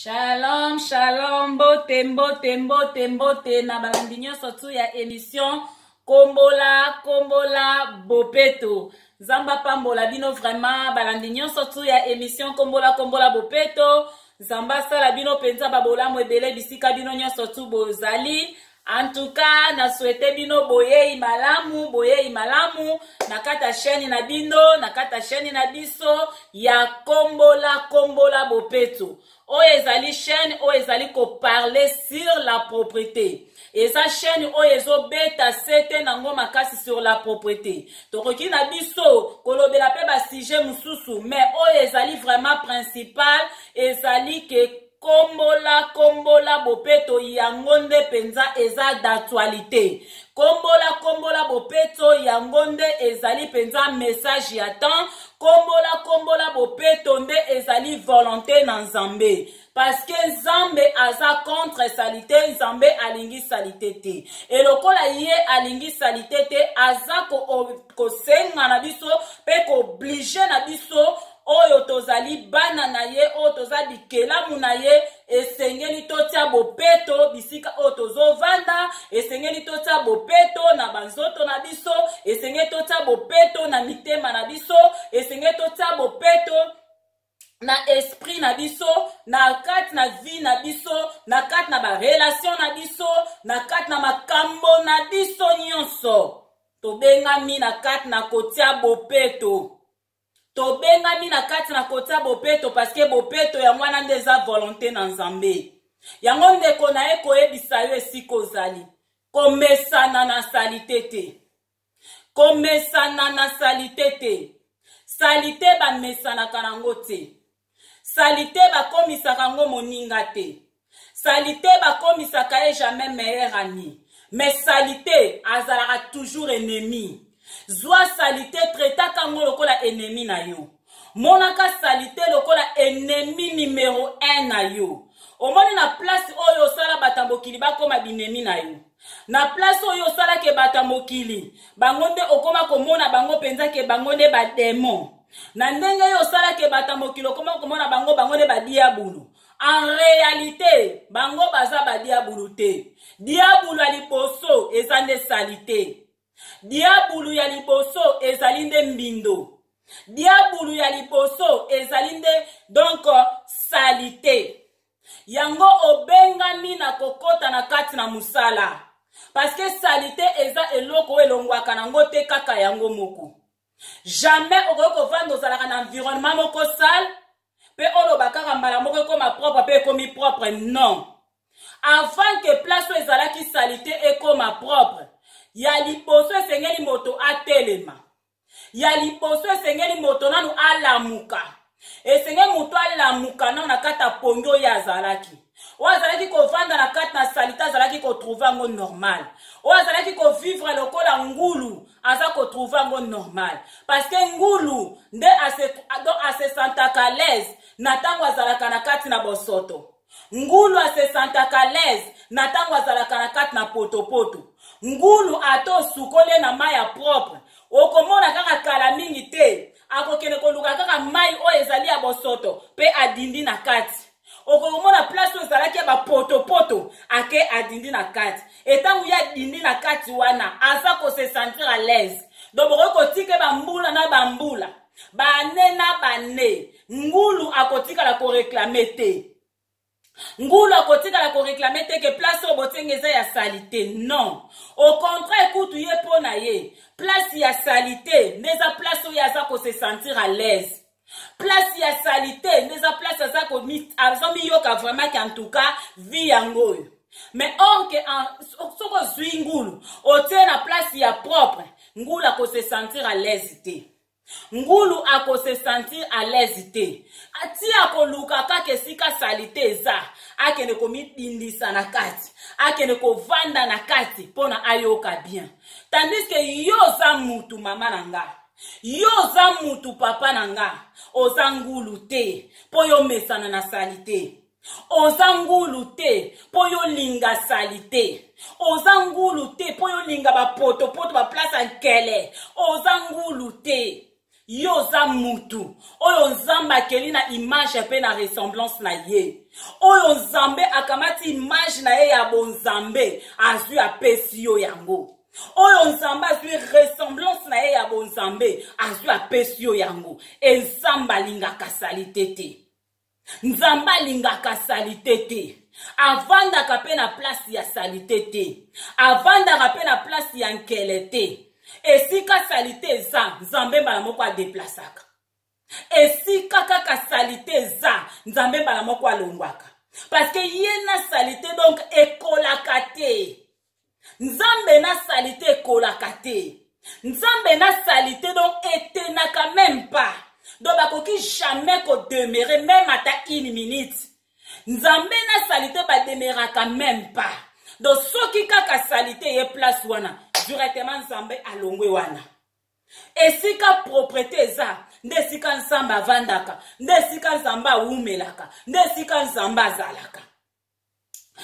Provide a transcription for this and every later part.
Shalom, shalom, mbote, mbote, mbote, mbote na balandi nyonso tu ya émission Kombola, Kombola Bopeto. Nzambe apambola bino vraiment balandi nyonso tu ya émission Kombola, Kombola Bopeto. Nzambe asala bino mpenza babolamu ebele bisika bino nyonso tu bozali. En tout cas, na souhaite bino boyei malamu, boyei malamu na kati ya chaîne na bino, na kati ya chaîne na biso ya Kombola Kombola Bopeto. Oyo ezali chaîne oyo ezali ko parler sur la propreté. Eza chaîne oyo ezobeta sete nango makasi sur la propreté. Tokoki na biso kolobela pe ba sujet mosusu, mais oyo ezali vraiment principal ezali ke Kombola kombola bopeto yango nde penza eza d'actualite. Kombola kombola bopeto yango nde ezali penza message ya temps. Kombola kombola bopeto nde ezali volonte na Nzambe. Parce que Nzambe aza contre salite, Nzambe alingi salite te. Et lokola ye alingi salite te, aza ko kosenga na biso pe ko obliger na biso oyo tozali bana na ye, oyo toza bikelamu na ye, esengeli totia bopeto bisika oyo tozovanda, esengeli totia bopeto na banzoto na biso, esengeli totia bopeto na mitema na biso, esengeli totia bopeto na esprit na biso, na kati na vie na biso, na kati na ba relation na biso, na kati na makambo na biso nyonso. Tobengami na kati na kotia bopeto. Tobengami na kati na kotia bopeto parce que bopeto yango wana nde eza volonté na Nzambe. Yango ndeko na ye koyebisa yo esika ozali. Komesana na salite te. Komesana na salite te. Salite bamesanaka nango te. Salite bakomisaka yango moninga te. Salite bakomisaka ye jamais meilleur ami. Mais salite azalaka toujours ennemi. Zwa salite, traitaka yango lokola ennemi na yo. Monaka salite lokola ennemi numero 1 na yo. Omoni na place oyo osala bato ya mokili bakoma binemi na yo. Na place oyo osala ke bato ya mokili bango nde okoma komona bango mpenza ke bango nde ba demon. Na ndenge yo osala ke bato ya mokili okoma komona bango bango nde ba diabulu. En realite bango baza ba diabulu te. Diabulu ya liboso eza nde salite. Diabulu ya liboso ezali nde mbindo. Diabulu ya liboso ezali nde donc salite. Yango obengami na kokota na kati na mosala. Parce que salite eza eloko oyo elongwaka nango te kaka yango moko. Jamais okoki kovanda ozalaka na environnement moko sale pe oloba kaka mbala moko ekoma propre pe ekomi propre non. Avant que place oyo ezalaki salite ekoma propre, ya liboso esengeli moto atelema. Ya liboso esengeli moto nanu alamuka. Esengeli moto alamuka nanu na kati ya pongi oyo azalaki. Oyo azalaki kovanda na kati na salite azalaki kotrouve yango normal. Oyo azalaki kovivre lokola ngulu aza kotrouve yango normal. Parce que ngulu nde donc ase sentaka à l'aise na ntango azalaka na kati na bosoto. Ngulu ase sentaka à l'aise na ntango azalaka na kati na potopoto. Ngulu ata osukoli ye na mai ya propre, okomona kaka kala mingi te akokende koluka kaka mai oyo ezali ya bosoto pe adindi na kati. Okomona place oyo ezalaki ya bapotopoto ake adindi na kati. Etango ye adindi na kati wana aza ko se sentir à l'aise. Donc bokoki kotika ye bambula na bambula, bane na bane, ngulu akotikala ko réclamer te. Ngulu akotikala ko réclamer te ke place oyo botienge eza ya salite. Non. Au contraire kutu ye mpo na ye place ya salite nde eza place oyo aza ko se sentir à l'aise. Place ya salite nde eza place aza ko mi, aza miyoka vraiment qu'en tout cas vie yango oyo. Mais or que en, soki ozwi ngulu otie na place ya propre, ngulu ako se sentir à l'aise te. Ngulu ako se sentir à l'aise te. Ati akoluka kaka esika salite eza, akende komidindisa na kati, akende kovanda na kati mpona ayoka bien. Tandis que yo oza mutu mama na nga, yo oza mutu papa na nga, oza ngulu te mpo yo mesana na salite. Oza ngulu te mpo yo linga salite. Oza ngulu te mpo yo linga ba potopoto ba place ya nkele. Oza ngulu te. Yo oza mutu oyo Nzambe akeli na image pe na ressemblance na ye. Oyo Nzambe akamati image na ye ya bonzambe, azwi apesi yo yango. Oyo Nzambe azwi ressemblance na ye ya bonzambe, azwi apesi yo yango. E Nzambe alingaka salite te. Nzambe alingaka salite te. Avandaka pe na place ya salite te. Avandaka pe na place ya nkele te. Esika salite eza, Nzambe mbala moko adeplasaka. Esika kaka salite eza, Nzambe mbala moko alongwaka. Parce que ye na salite donc ekolaka te. Nzambe na salite ekolaka te. Nzambe na salite donc etenaka même pas. Donc bakoki jamais ko demeurer même ata une minute. Nzambe na salite ba demeuraka même pas. Donc soki kaka salite ye place wana, directement Nzambe alongwe wana. Esika proprete eza, nde esika Nzambe avandaka, nde esika Nzambe awumelaka, nde esika Nzambe azalaka.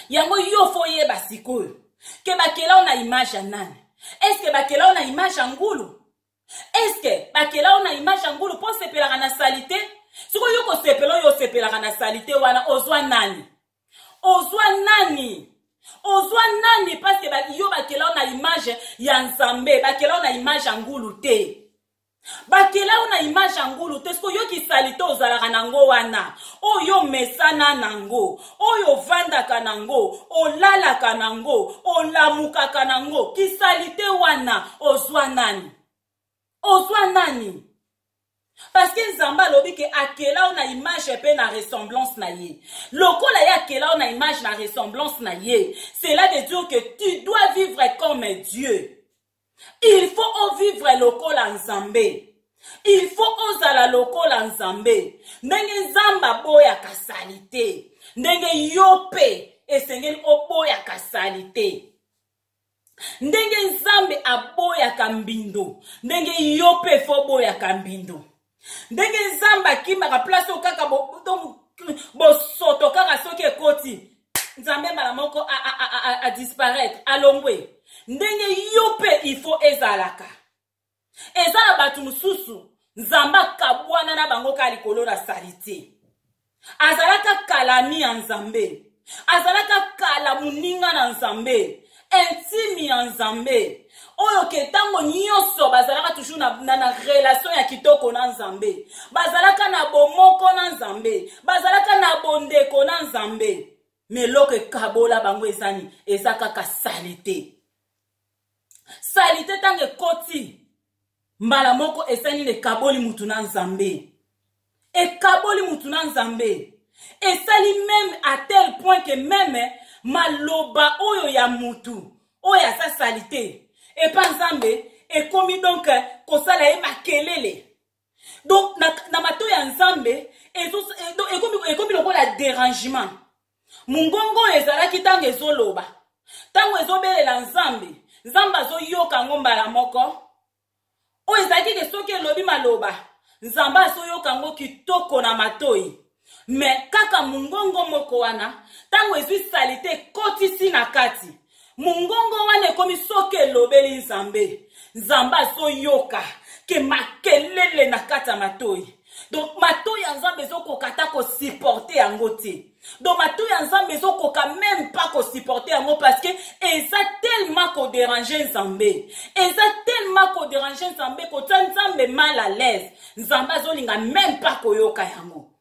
Yango yo fo oyeba sikoyo ke bakela yo na image ya nani? Est-ce que bakela yo na image ya ngulu? Est-ce que bakela yo na image ya ngulu mpo osepelaka na salite? Sikoyo yo kosepela oyo osepelaka na salite wana, ozwa nani? Ozwa nani? Ozwa nani? Parce que yo bakela yo na image ya Nzambe, bakela yo na image ya ngulu te. Bakela yo na image ya ngulu te. Sikoyo yo kisalite ozalaka nango wana, oyo omesana nango, oyo ovandaka nango, olalaka nango, olamukaka nango, kisalite wana ozwa nani? Ozwa nani? Parce que Nzambe alobi ke akela yo na image pe na ressemblance na ye. Lokola ye akela yo na image na ressemblance na ye, cela veut dire que tu dois vivre comme Dieu. Il faut o vivre lokola Nzambe. Il faut ozala lokola Nzambe. Ndenge Nzambe aboyaka salite, ndenge yo pe esengeli oboyaka salite. Ndenge Nzambe aboyaka mbindo, ndenge yo pe fo oboyaka mbindo. Ndenge Nzambe akimaka place oyo kaka donc bosoto kaka soki ekoti, Nzambe mbala moko a disparaître, alongwe. Ndenge yo pe il faut ezalaka. Eza na bato mosusu Nzambe akabwana na bango kaka likolo na salite. Azalaka kalami ya Nzambe, azalaka kala moninga na Nzambe, intime ya Nzambe, oyo ke ntango nyonso bazalaka toujours na relation ya kitoko na Nzambe, bazalaka na bomoko na Nzambe, bazalaka na bondeko na Nzambe. Mais eloko ekabola bango eza nini? Eza kaka salite. Salite ntango ekoti mbala moko esali nini? Ekaboli mutu na Nzambe. Ekaboli mutu na Nzambe. Esali même à tel point que même maloba oyo ya mutu oyo aza salite epa Nzambe ekomi donc kosala ye makelele. Donc na mato ya Nzambe ekomi lokola dérangement. Mungongo oyo ezalaki ntango ezoloba, ntango ezobelela Nzambe, Nzambe azoyoka yango mbala moko. Oyo ezalaki ke soki elobi maloba, Nzambe azoyoka yango kitoko na matoi. Mais kaka mungongo moko wana, ntango ezwi salite ekotisi na kati, mungongo wana ekomi soki elobeli Nzambe, Nzambe azoyoka ke makelele na kati ya matoi. Donc matoi ya Nzambe ezokoka ata kosupporter yango te. Donc matoi ya Nzambe ezokoka même pas kosupporter yango parce que eza tellement kodéranger Nzambe. Eza tellement kodéranger Nzambe, kotia Nzambe mal à l'aise. Nzambe azolinga même pas koyoka yango.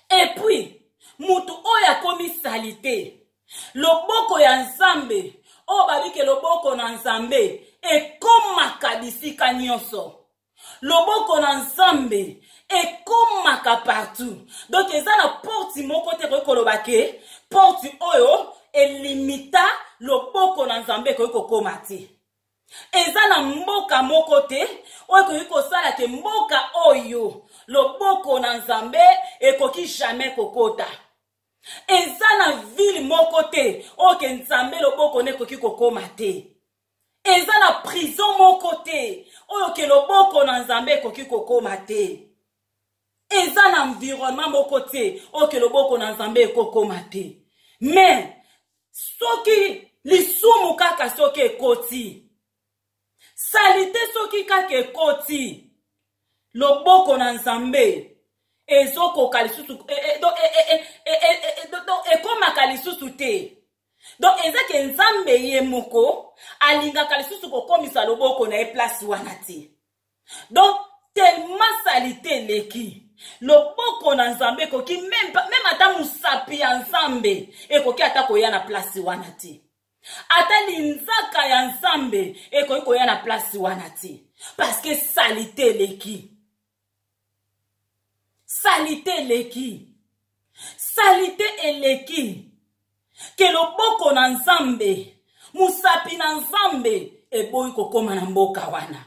Et puis mutu oyo akomi salite, loboko ya Nzambe, oyo babike loboko na Nzambe ekomaka bisika nyonso. Loboko na Nzambe ekomaka partout. Donc eza na porte moko te ekoki koloba ke porte oyo elimita loboko na Nzambe ekoki kokoma te. Eza na mboka moko te oyo ekoki kosala ke mboka oyo loboko na Nzambe ekoki jamais kokota. Eza na ville moko te oyo ke Nzambe loboko na ekoki kokoma te. Eza na prison moko te oyo ke loboko na Nzambe ekoki kokoma te. Eza na environnement moko te oyo ke loboko na Nzambe ekokoma te. Mais soki lisumu kaka soki ekoti, salite soki kaka ekoti, loboko na Nzambe Ezokoka lisusu, ekomaka lisusu te. Donc eza ke Nzambe ye moko alingaka lisusu kokomisa loboko na ye place wana te. Donc tellement salite eleki, loboko na Nzambe ekoki meme ata mosapi ya Nzambe ekoki ata koya na place wana te, ata linzaka ya Nzambe ekoki koya na place wana te, parce que salite eleki, salite eleki, salite eleki ke loboko na Nzambe, mosapi na Nzambe eboyi kokóma na mboka wana,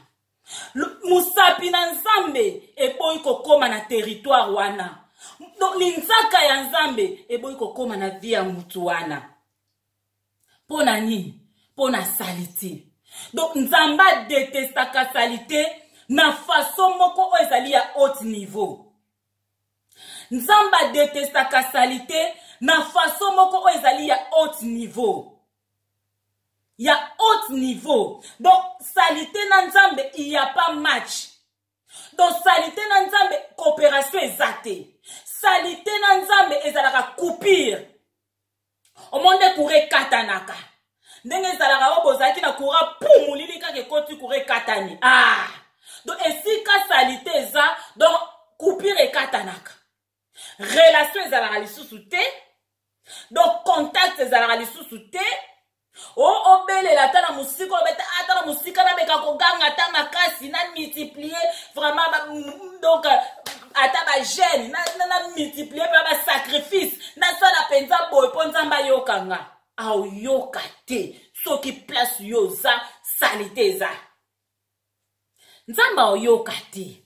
mosapi na Nzambe eboyi kokóma na territoire wana, linzaka ya Nzambe eboyi kokóma na vie ya mutu wana. Mpo na nini? Mpo na salite. Donc Nzambe adetestaka salite na façon moko oyo ezali ya haute niveau. Nzambe adetestaka salite na façon moko oyo ezali ya haute niveau, ya haute niveau. Donc salite na Nzambe, il y a pas match. Donc salite na Nzambe, coopération eza te. Salite na Nzambe ezalaka coupure. Omoni nde courant ekatanaka ndenge ezalaka, oyo bozalaki na courant, pu molili kaka ekoti, courant ekatani. Ah, donc esika salite eza, donc coupure ekatanaka, relation ezalaka lisusu te, donc contact ezalaka lisusu te. O obelela ata na mosika, olobeta ata na mosika, nameka koganga ata makasi, na multiplier vraiment, donc ata bajeûne na multiplier mpe basacrifice, nasala mpenza boye mpo Nzambe ayoka nga. Aoyoka te soki place yo oza salite eza. Nzambe aoyoka te,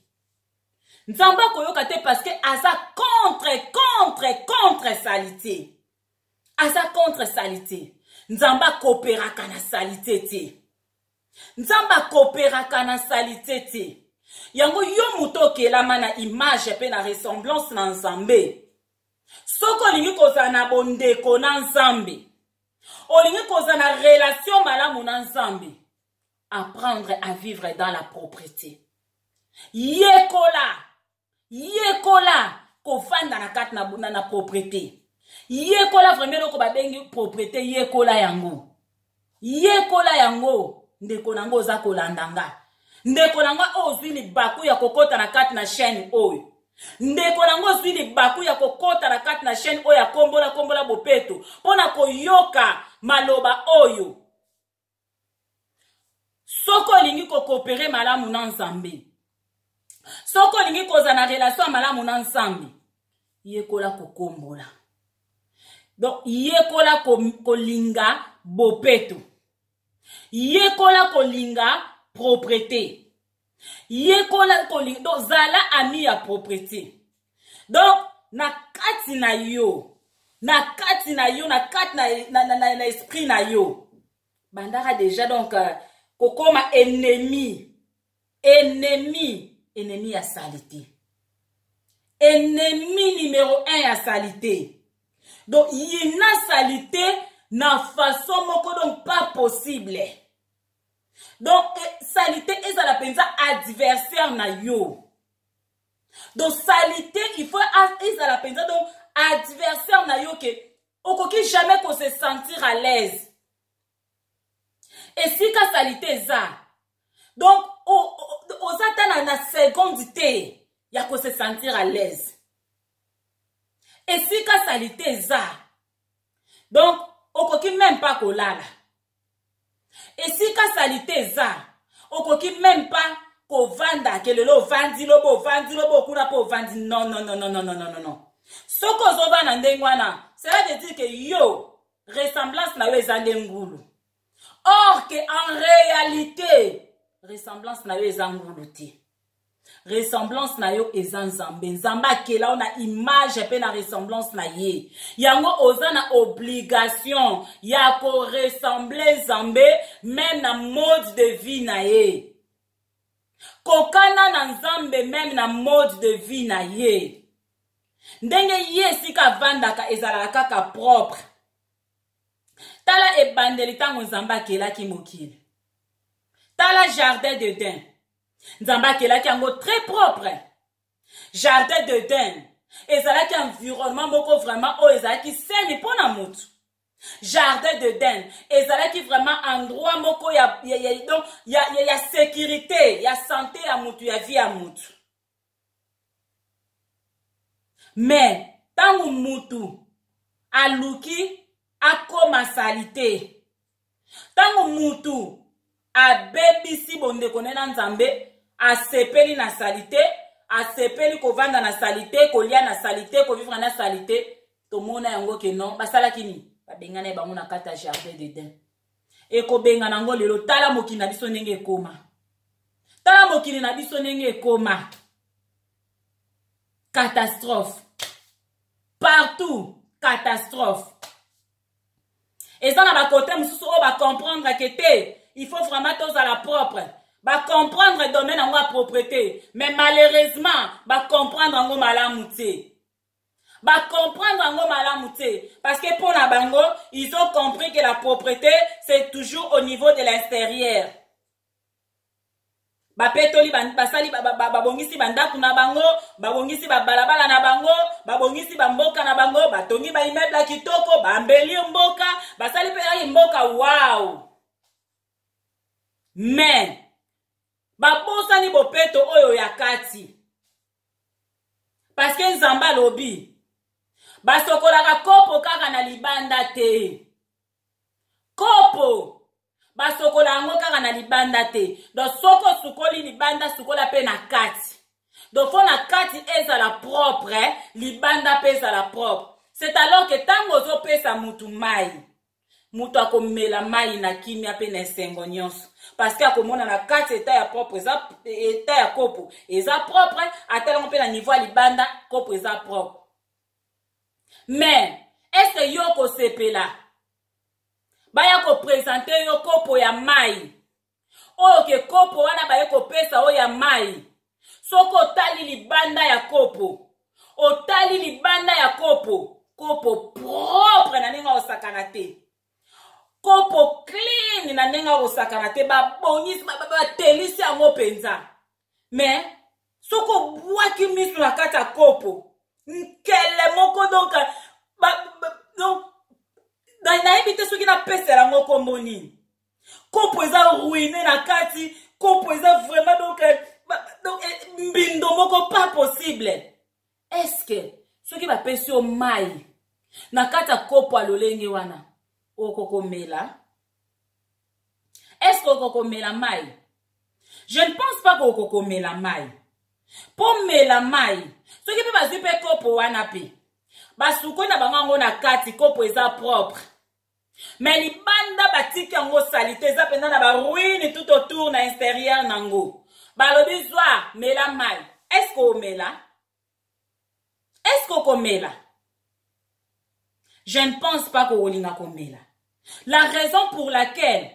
Nzambe akoyoka te, parce que aza contre, contre, contre salite. Aza contre salite. Nzambe akoperaka na salite te, Nzambe akoperaka na salite te. Yango yo moto okelama na image mpe na ressemblance na Nzambe, soki olingi kozala na bondeko na Nzambe, olingi kozala na relation malamu na Nzambe, apprendre à vivre dans la propreté. Yekola, yekola kofanda na kati na propreté. Yekola vraiment eloko babengi propreté, yekola yango, yekola yango. Ndeko nango oza kolanda nga, ndeko na nga oyo ozwi libaku ya kokɔta na kati na chaîne oyo, ndeko nango ozwi libaku ya kokɔta na kati na chaîne oyo ya Kombola Kombola Bopeto mpo na koyoka maloba oyo, soki olingi kocoopérer malamu na Nzambe, soki olingi kozala na relation ya malamu na Nzambe, yekola kokombola. Donc yekola kolinga bopeto, yekola kolinga propreté, yekola kolinga, donc zala ami ya propreté. Donc na kati na yo, na kati na yo, na kati na esprit na yo, bandaka déjà donc kokoma ennemi, ennemi, ennemi ya salite, ennemi numéro 1 ya salite. Donc yina salite na façon moko donc pas possible. Donc salite ezala mpenza adversaire na yo. Donc salite, il faut ezala mpenza donc adversaire na yo, ke okoki jamais kose sentir à l'aise esika salite eza. Donc oza ata na seconde te ya kose sentir à l'aise esika salite eza. Donc okoki même pas kolala esika salite eza, okoki même pas kovanda, ke lelo ovandi, lobo ovandi, lobo okuna mpo ovandi. Non, non, non, non, non, non, non, non. Soki ozovanda ndenge wana, cela veut dire ke yo ressemblance na yo eza nde ngulu, or que en réalité ressemblance na yo eza ngulu te, ressemblance na yo eza Nzambe. Nzambe akela yo na image mpe na ressemblance na ye. Yango oza na obligation ya koressembler Nzambe même na mode de vie na ye. Kokana na Nzambe même na mode de vie na ye, ndenge ye esika avandaka ezalaka kaka propre. Tala ebandeli, ntango Nzambe akelaki mokili, tala jardin d'Eden, Nzambe akelaki yango très propre. Jardin d'Eden. Ezalaki environnement moko vraiment oyo ezalaki seni mpo na motu. Jardin d'Eden ezalaki vraiment endroit moko ya, ya, ya, donc, ya, ya, ya sécurité, ya santé ya mutu, ya vie ya mutu. Mais ntango mutu aluki akoma salite, ntango mutu abebisi bondeko ne na Nzambe, asepeli na salite, asepeli kovanda na salite, kolia na salite, kovivre na salite, tomona yango ke non, basalaki nini? Babengana ye bango na kati ya jardin d'Eden. Ekobengana yango lelo. Tala mokili na biso ndenge ekoma, tala mokili na biso ndenge ekoma, catastrophe partout, catastrophe. Eza na bakote mosusu oyo bacomprendre ke te, il faut vraiment tozala propre. Bacomprendre domaine yango ya propreté, mais malheureusement bacomprendre yango malamu te, bacomprendre yango malamu te, parce que mpo na bango, ils ont compris que la propreté, c'est toujours au niveau de l'extérieur. Bapetoli, basali, babongisi bandako na bango, babongisi babalabala na bango, babongisi bamboka na bango, batongi baimmeuble ya kitoko, baembellir mboka, basali mpe yaki mboka wow, mais babosani bopeto oyo ya kati, parce que Nzambe alobi basokolaka kopo kaka na libanda te. Kopo basokola yango kaka na libanda te. Donc soki osukoli libanda, sukola mpe na kati. Donc faut na kati ezala propre, libanda mpe ezala propre. C'est alors que ntango ozopesa mutu mai, moto akomela mai na kimia mpe na esengo nyonso, parce que akomona na kati état ya propre, eza état ya kopo eza propre, atalango mpe na niveau ya libanda kopo eza propre. Mais est-ce yo kosepela baya koprésenter yo kopo ya mai oyo ke kopo wana baye kopesa oyo ya mai, soki otali libanda ya kopo, otali libanda ya kopo, kopo propre na ndenge akosakana te, kopo clean na ndenge akosakana te, babongisi, batelisi yango mpenza, mais soki obwaki miso na kati ya kopo, nkele moko, donc donc nayebi te soki napesela yango kombo nini. Kopo eza ruine na kati, kopo eza vraiment donc mbindo moko pas possible. Est-ce soki bapesi yo mai na kati ya kopo ya lolenge wana, okokomela? Est-ce okokomela mai? Je ne pense pas kokokomela mai. Mpo mela mai, soki mpe bazwi mpe kopo wana mpe basukoli na bango yango na kati, kopo eza propre, mais libanda batiki yango saleté, eza mpenza na baruine tout autour na intérieur nango, balobi zwa, mela mai, est-ce omela? Est-ce okomela? Je ne pense pas kokolinga komela. La raison pour laquelle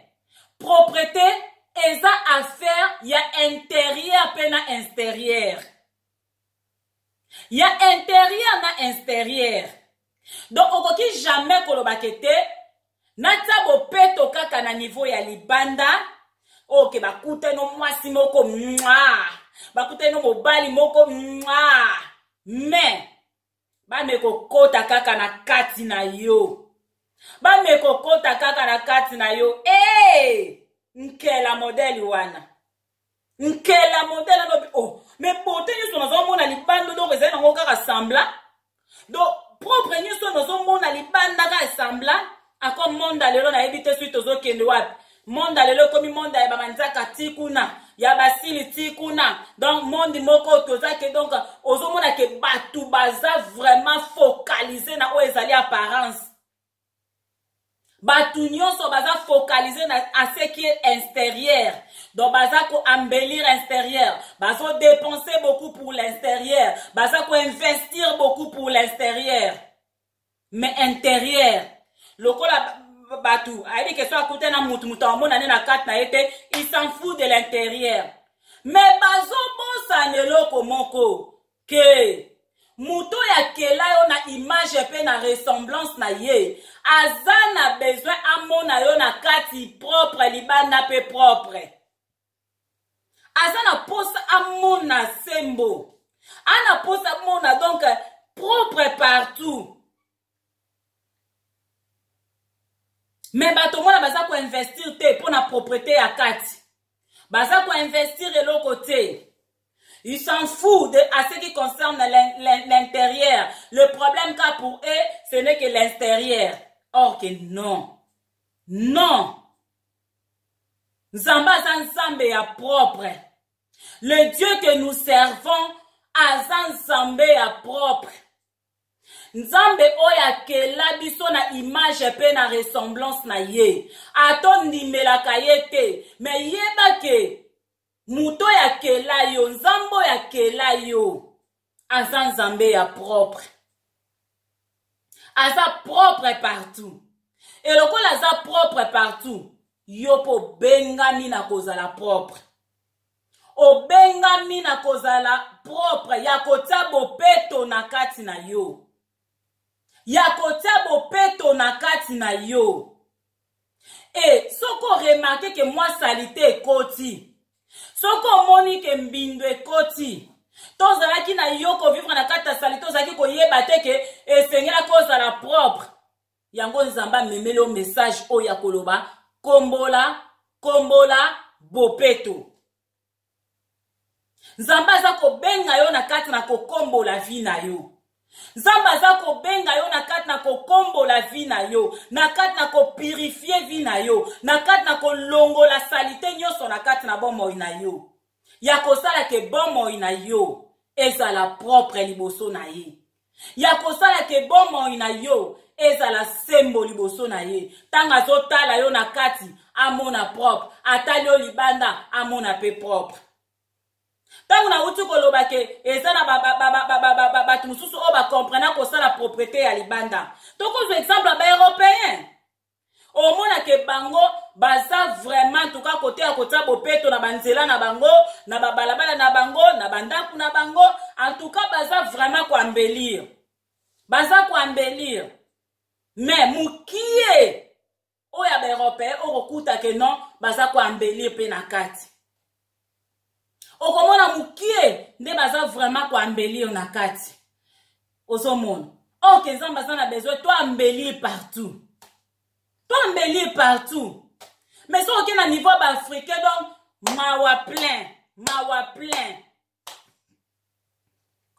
propreté eza affaire ya intérieur mpe na extérieur, ya intérieur na extérieur. Donc okoki jamais koloba ke te, natia bopeto kaka na niveau ya libanda. Oke bakutani mwasi moko mwa, bakutani mobali moko mwa, mais bame kokota kaka na kati na yo, bame kokota kaka na kati na yo e nkela modèle wana, nkela modèle wana. Oh, mais beauté nyonso nazomona libanda, donc ezali nango kaka semblant. Donc propre nyonso nazomona libanda kaka semblant. Ako monde lelo, nayebi te soki tozokende wapi. Monde lelo ekomi monde ya bamanzaka ti kuna, ya basili ti kuna. Donc monde moko toza ke, donc ozomona ke bato baza vraiment focalisé na oyo ezali apparence. Bato nyonso baza focalisé na à ce qui est extérieur. Donc baza koembellir extérieur, bazodépenser beaucoup pour l'extérieur, baza koinvestir beaucoup pour l'extérieur, mais intérieur lokola bato ayebi ke so akuta na mutu, mutu amona nde na kati na ye te, il s'en fout de l'intérieur. Mais bazobosana eloko moko ke moto oyo akela yo na image mpe na ressemblance na ye aza na besoin amona yo na kati propre, libanda mpe propre. Aza na posa amona sembo, ana posa amona donc Propre partout. Mais bato mona baza ko investir te mpo na propreté ya kati. Baza ko investir eloko te. Ils s'en foutent de, à ce qui concerne l'intérieur. Le problème qu'a pour eux, ce n'est que l'intérieur. Or que non. Non. Nzambe aza Nzambe ya propre. Le Dieu que nous servons aza Nzambe ya propre. Nzambe oyo akela biso na image pe na ressemblance na ye. Ata ondimelaka ye te, mais yeba ke moto oyo akela yo, Nzambe oyo akela yo, aza Nzambe ya propre. Aza propre partout. Et lokola aza propre partout, yo po obengami na kozala propre. Obengami na kozala propre ya kotia bopeto na kati na yo. Ya kotia bopeto na kati na yo. E soki oremarke ke mwa salite ekoti, soki omoni ke mbindo ekoti, to ozalaki na yo kovivre na kati ya salite, ozalaki koyeba te ke esengelaki ozala propre. Yango Nzambe amemeli yo message oyo ya koloba kombola, kombola bopeto. Nzambe aza kobenga yo na kati na kokombola vie na yo. Nzambe aza kobenga yo na kati na kokombola vie na yo, na kati na kopurifier vie na yo, na kati na kolongola salite nyonso na kati na bomoi na yo, ya kosala ke bomoi na yo ezala propre liboso na ye, ya kosala ke bomoi na yo ezala sembo liboso na ye. Ntango azotala yo na kati amona propre, atali yo libanda amona pe propre. Ntango nauti koloba ke eza na bato mosusu oyo bakomprena kosala propreté ya libanda, tokozwa exemple ya baeuropéen. Omona ke bango baza vraiment en tout cas kote ya kotia bopeto na banzela na bango, na babalabala na bango, na bandako na bango, en tout cas baza vraiment koambelir, baza koambelir. Mais mokie oyo ya baeuropéen okokuta ke non, baza koambelir mpe na kati. Okomona mokie nde baza vraiment koambelir na kati. Ozomona ok, Nzambe aza na besoin to ambelir partout, to ambelir partout. Mais soki oke na niveau ya baafricain, donc mawa plein, mawa plein.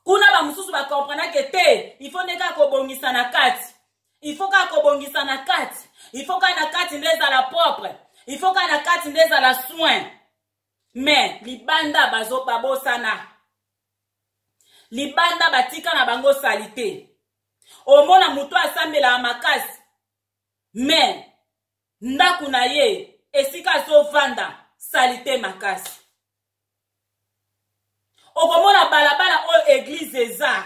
Kuna ba mosusu ba comprenake te, il faut nde kaka kobongisa na kati, il faut kaka kobongisa na kati, il faut kaka na kati nde ezala propre, il faut kaka na kati nde ezala soin. Mais libanda bazo babosana, libanda batika na bango salite. Omona moto asambelaka makasi, mais ndako na ye esika azovanda salite makasi. Okomona balabala oyo église eza,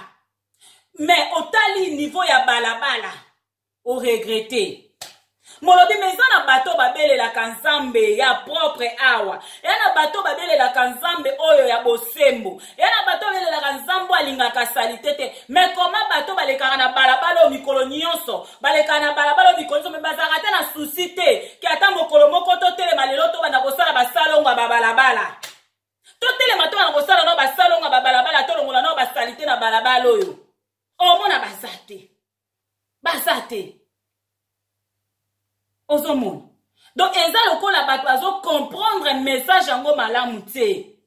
mais otali niveau ya balabala oregrete. Molobi, mais eza na bato babelelaka Nzambe ya propre awa, eya na bato babelelaka Nzambe oyo ya bosembo, eya na bato babelelaka Nzambe oyo alingaka salite te. Mais comment bato balekaka na balabala oyo mikolo nyonso, balekaka na balabala oyo mikolo nyonso, mais bazalaka te na souci te ke ata mokolo moko totelema lelo tobanda kosala basalongo ya babalabala, totelema tobanda kosala nao basalongo ya babalabala, tolongola nao basalite na balabala oyo. Omona baza te, baza te. Ozomona donc eza lokola bato bazo comprendre message yango malamu te,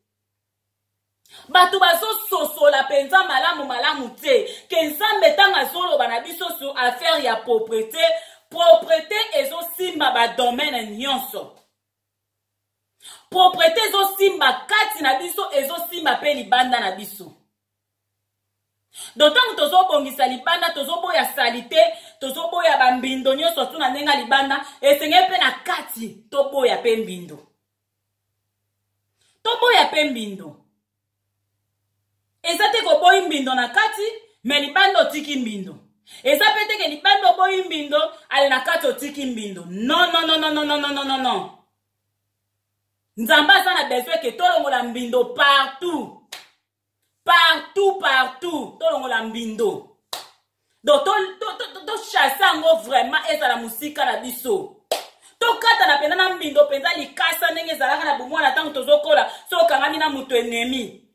bato bazososola mpenza malamu malamu te ke Nzambe ntango azoloba na biso sur affaire ya propreté, propreté ezosimba badomaine nyonso, propreté ezosimba kati na biso, ezosimba mpe libanda na biso. Donc ntango tozobongisa libanda, tozoboya salite, tozoboya bambindo nyonso tu na ndenge ya libanda, esengeli mpe na kati toboya mpe mbindo, toboya mpe mbindo. Eza te koboyi mbindo na kati, me libanda otiki mbindo. Eza pe te ke libanda oboyi mbindo, ale na kati otiki mbindo. Non, non, non, non, non, non, non, non, non. Nzambe aza na besoin ke tolongola mbindo partout. Partout, partout, tolongola mbindo. Donc to chasse yango vraiment ezala mosika na biso. Tokatana mpenza na mbindo mpenza likasa ndenge ezalaka na bomwana ntango tozokola. So okangami na moto ennemi,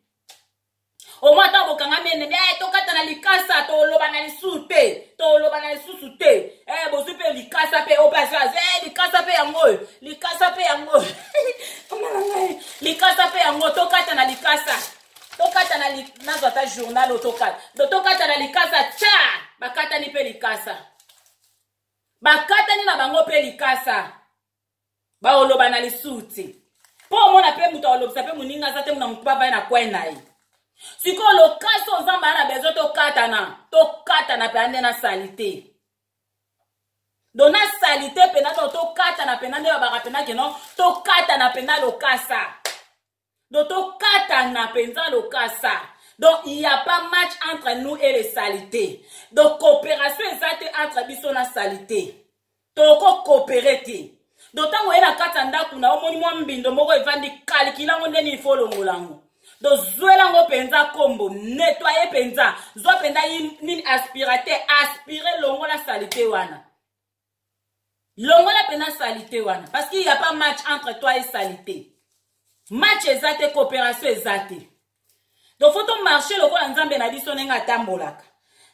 Omwa ata bokangami enemi, tokata na likasa, toloba na lisusu te, toloba na lisusu te. Bozwi mpe likasa mpe oyo mpe azwi, azwi, likasa mpe yango oyo, likasa mpe yango oyo. Mama na ngai, likasa mpe yango, tokata na likasa, tokata na li-, nazwa ata journal oyo tokata. Donc, tokata na likasa, tcha! Bakatani mpe likasa. Bakatani na bango mpe likasa. Baoloba na lisusu te. Mpo omona mpe moto aolobisa mpe moninga aza te, mona moto bavai na coin na ye. Sikoyo lokasi oyo Nzambe aza na besoin tokatana, tokatana mpe ande na salite. Donc na salite mpe na donc tokatana mpe na nde babaka mpe na ke non, tokatana mpe na lokasa. Donc tokatana mpenza lokasa. Donc il y a pas match entre nous et les salités. Donc coopération eza te entre biso na salité. Toko coopérer te. Donc tango ye na kati ya ndako na omoni mwa mbindo moko evandi, calcule yango ndeni il faut longola yango. Donc zwela yango mpenza kombo, nettoyer mpenza, zwa mpenza nini aspirateur, aspirer longola salité wana. Longola mpenza salité wana parce qu'il y a pas match entre toi et salité. Match eza te, coopération eza te. Donc faut to marcher lokola Nzambe na biso ndenge atambolaka.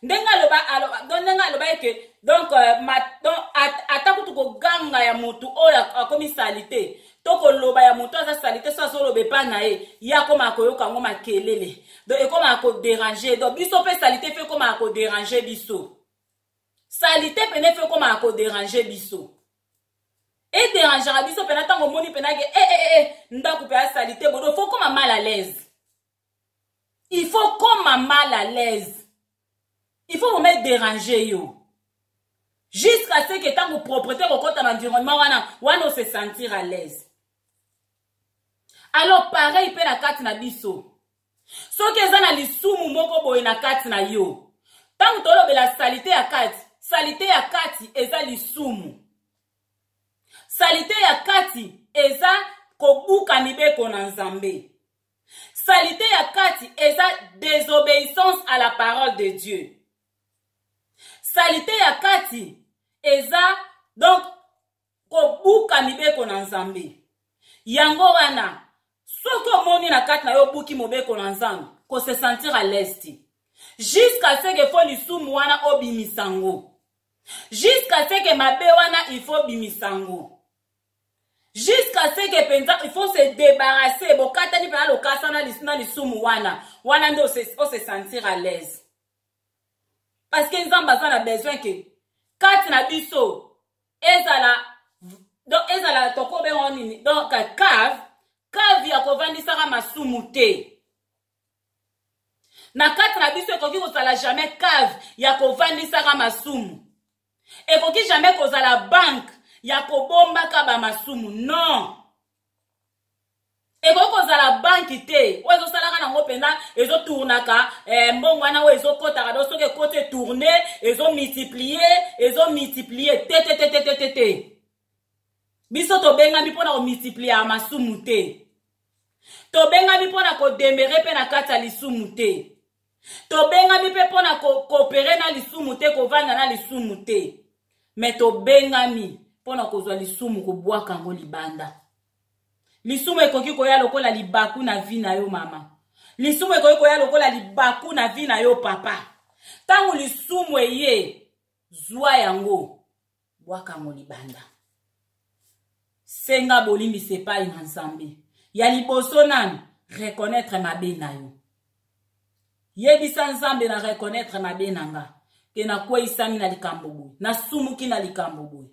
Ndenge aloba, aloba, donc ndenge aloba eke, donc ma, donc, at, ata kutu koganga ya motu oyo akomi salité, to koloba ya motu aza salité, so azoloba epa na ye, ye akoma koyoka yango makelele. Donc ekoma kodéranger. Donc biso mpe salité mpe ekoma kodéranger biso. Salité pene mpe ekoma kodéranger biso. E dérangera biso pena ntango omoni pena ke, eh, eh, eh, ndako mpe ya salité bodo, faut koma mal à l'aise. Il faut koma mal à l'aise. Il faut vraiment déranger yo. Jusqu'à ce que ntango propreté kokota na environnement wana, wana se sentir à l'aise. Alors pareil mpe na kati na biso. Soki eza na lisumu moko boye na kati na yo, ntango tolobela salité ya kati, salité ya kati eza lisumu. Salité ya kati eza kobuka mibeko na Nzambe. Salité ya kati eza désobéissance à la parole de Dieu. Salité ya kati eza donc kobuka mibeko na Nzambe. Yango wana soki omoni na kati na yo obuki mobeko na Nzambe, ko se sentir à l'aise te. Jusqu'à ce que faut lisumu wana obimisa ngo. Jusqu'à ce que mabe wana il faut obimisa ngo. Jusqu'à ce que penza il faut se débarrasser, bokatani pena lokasa na na lisumu wana. Wana nde o se sentir à l'aise. Parce que Nzambe aza na besoin que kati na biso ezala, donc ezala tokobenga nini? Donc cave, cave ya kovandisaka masumu te. Na kati na biso ekoki kozala jamais cave ya kovandisaka masumu. Ekoki jamais kozala banque ya kobombaka ba masumu. Non. Ekoki kozala banque te. Oyo ezosalaka nango mpenza, ezotournaka, mbongo wana oyo ezokotaka, donc soki ekoti etourne, ezomultiplier, ezomultiplier. Te, te, te, te, te, te, te. Biso tobengami mpona komultiplier masumu te. Tobengami mpona kodemere mpe na kati ya lisumu te. Tobengami mpe mpona koopere na lisumu te, kovanda na lisumu te. Mais tobengami mpona kozwa lisumu, kobwaka yango libanda. Lisumu ekoki koya lokola libaku na vie na yo mama. Lisumu ekoki koya lokola libaku na vie na yo papa. Tango lisumu eye, zwa yango, bwaka yango libanda. Senga bolimbisi epai na Nzambe. Ya liboso nanu, reconnaître mabe na yo. Yebisa Nzambe na reconnaître mabe na nga. Ke nakweyisami na likambo boye, nasumuki na likambo boye.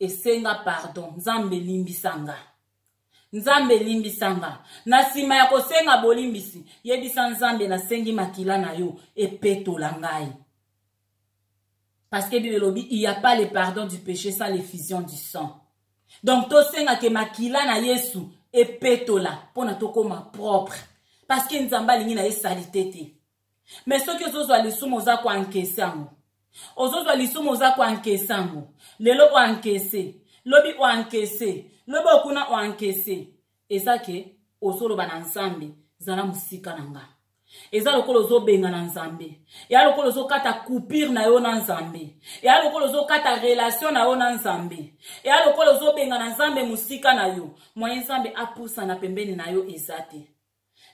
Esenga pardon, Nzambe limbisa nga. Nzambe limbisa nga. Na nsima ya kosenga bolimbisi, yebisa Nzambe nasengi makila na yo epetola ngai. Parce que Bible elobi, il y a pas le pardon du péché sans l'effusion du sang. Donc tosenga ke makila na Yesu epetola mpona tokoma propre. Parce que Nzambe alingi na ye salité te. Mais soki ozozwa lisumu oza koankese yango. Ozozwa lisumu oza koankese yango. Lelo oankese, lobi oankese, lobi okuna oankese. Eza ke ozoloba na Nzambe, zala mosika na nga. Eza lokola ozobenga na Nzambe. Eza lokola ozokata coupure na yo na Nzambe. Eza lokola ozokata relation na yo na Nzambe. Eza lokola ozobenga na Nzambe mosika na yo. Moyen Nzambe apusa na pembeni na yo eza te.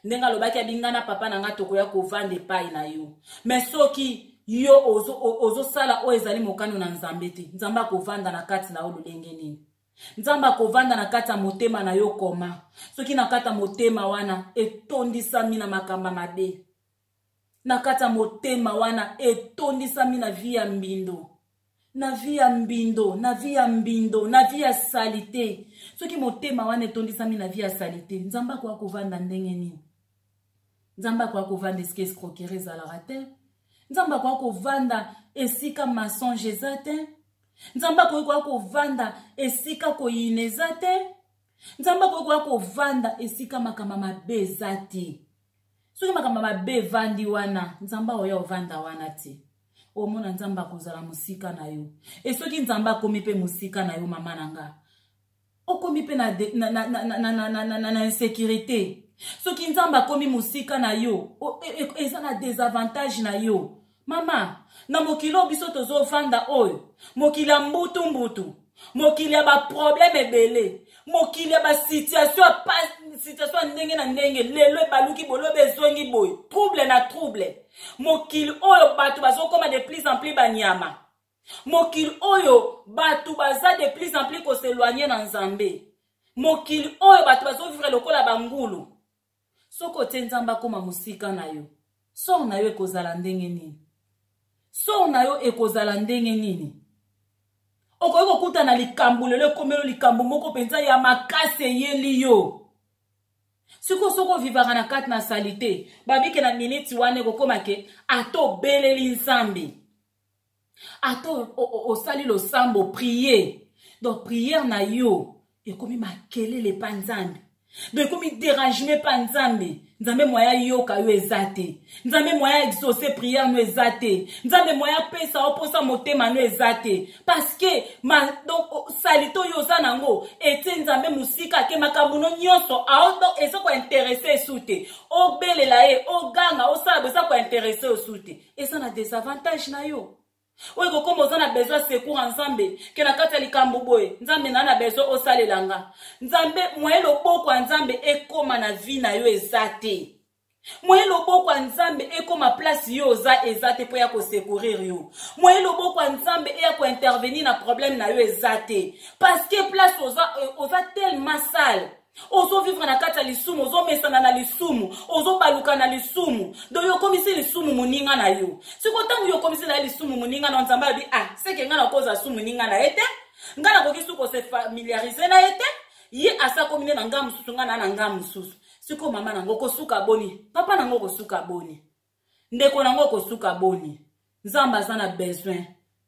Ndenge alobaki abi nga na papa na nga tokoya kovanda epai na yo. Mais soki yo ozosala oyo ezali mokano na Nzambe te, Nzambe akovanda na kati na yo lolenge nini? Nzambe akovanda na kati ya motema na yo koma? Soki na kati ya motema wana etondisami na makambo mabe, na kati ya motema wana etondisami na vie ya mbindo, na vie ya mbindo, na vie ya mbindo, na vie ya salite. Soki motema wana etondisami na vie ya salite, Nzambe akoya kovanda ndenge nini? Nzambe akoya kovanda esika escroquerie ezalaka te. Nzambe akoya kovanda esika mensonge eza te. Nzambe akoki koya kovanda esika koyina eza te. Nzambe akoki koya kovanda esika makambo mabe eza te. Soki makambo mabe evandi wana, Nzambe akoya kovanda wana te. Omona Nzambe akozala mosika na yo. E soki Nzambe akomi mpe mosika na yo, mama na nga, okomi mpe na, na, na, na, na, na, na, na, na insécurité. Soki Nzambe akomi mosika na yo, eza na désavantage na yo. Mama, na mokili oyo biso tozovanda oyo, mokili ya mbutu mbutu, mokili ya baproblème ebele, mokili ya basituation situation ya ndenge na ndenge, lelo ebaluki bolobi ezongi boye, trouble na trouble. Mokili oyo bato bazokoma de plus en plus banyama. Mokili oyo bato baza de plus en plus koseloigne na Nzambe. Mokili oyo bato bazovivre lokola bangulu. Soki otie Nzambe akoma mosika na yo, sort na yo ekozala ndenge nini? Sort na yo ekozala ndenge nini? Okoki kokutana likambo lelo ekomeli likambo moko mpenza ya makasi eyeli yo. Sikoyo soki ovivaka na kati na salite, babike na miniti wana ekokoma ke ata obeleli Nzambe, ata osali losambo, prier, donc prière na yo ekomi makelele pa Nzambe, donc ekomi dérangement pa Nzambe. Nzambe moya yoka yo eza te. Nzambe moya exaucer prière no eza te. Nzambe moya pesa yo posa motema no eza te. Parce que ma, donc salite oyo oza nango etie Nzambe mosika ke makambo no nyonso ao, donc eza ko intéresser esu te. Obelela ye, oganga, osala bo eza ko intéresser esu te. Eza na désavantage na yo. Oyo ekokoma oza na besoin secours ya Nzambe ke na kati ya likambo boye, Nzambe na na besoin osalela nga. Nzambe moye loboko ya Nzambe ekoma na vie na yo eza te. Moye loboko ya Nzambe ekoma place yo oza eza te po ya kosecourir yo. Moye loboko ya Nzambe eya kointervenir na problème na yo eza te. Parce que place oza, oza tellement sale. Ozovivre na kati ya lisumu, ozomesana na lisumu, ozobaluka na lisumu. Donc yo okomisi lisumu moninga na yo. Sikoyo ntango yo okomisi na ye lisumu moninga na yo, Nzambe alobi, ah, seke ngai nakozala su moninga na ye te. Ngai nakoki su kose familiariser na ye te. Ye asa akomi nde na ngai mosusu, ngai na na ngai mosusu. Sikoyo mama na ngo okosuka boni? Papa na ngo okosuka boni? Ndeko na ngo okosuka boni? Nzambe aza na besoin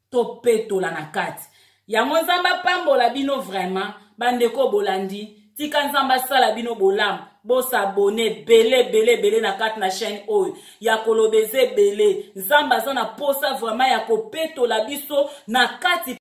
topetola na kati. Yango Nzambe apambola bino vraiment bandeko bolandi. Tika Nzambe asala bino bolamu. Bosabone ebele ebele ebele na kati na chaîne oyo ya koloba eza ebele. Nzambe aza na posa vraiment ya kopetola biso na kati.